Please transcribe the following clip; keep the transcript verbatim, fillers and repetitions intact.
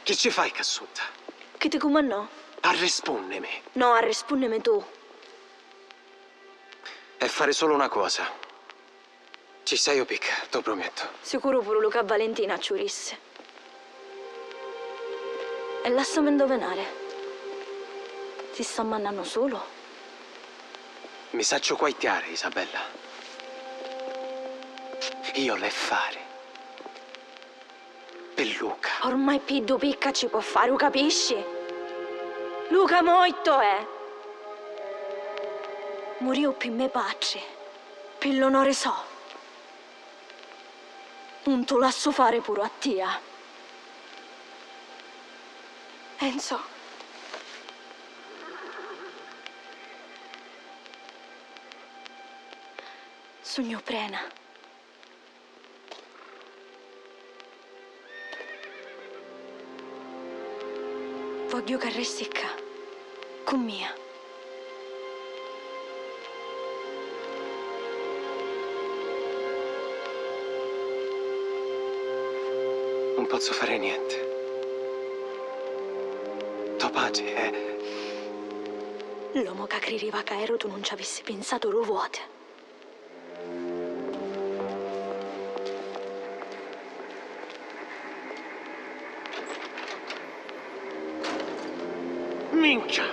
Chi ci fai ccà sutta? Chi ti cumannò? Arrispunnimi. No, arrispunnimi tu. E fari sulu una cosa. Ci staiu picca, t'u prumettu. Sicuru puru Luca a Valentina ci u dissi. E lassami nduvinari. Si sta mannannu sulu? Mi sacciu quaittiari, Isabella. Iu l'hê fari. Pi Luca. Ormai pi ddu picca ci po fari, u capisci? Luca moittu è! Muriu pi me patri, pi l'onori so. Nun tu lassu fari puru a tia. Enzo. Sugnu prena. Vogghiu ca resti ccà, cu mia. Nun pozzu fari nienti. To patri è... L'omu ca cririva ca eru tu nun ci avissi pinsatu du voti. Minchia!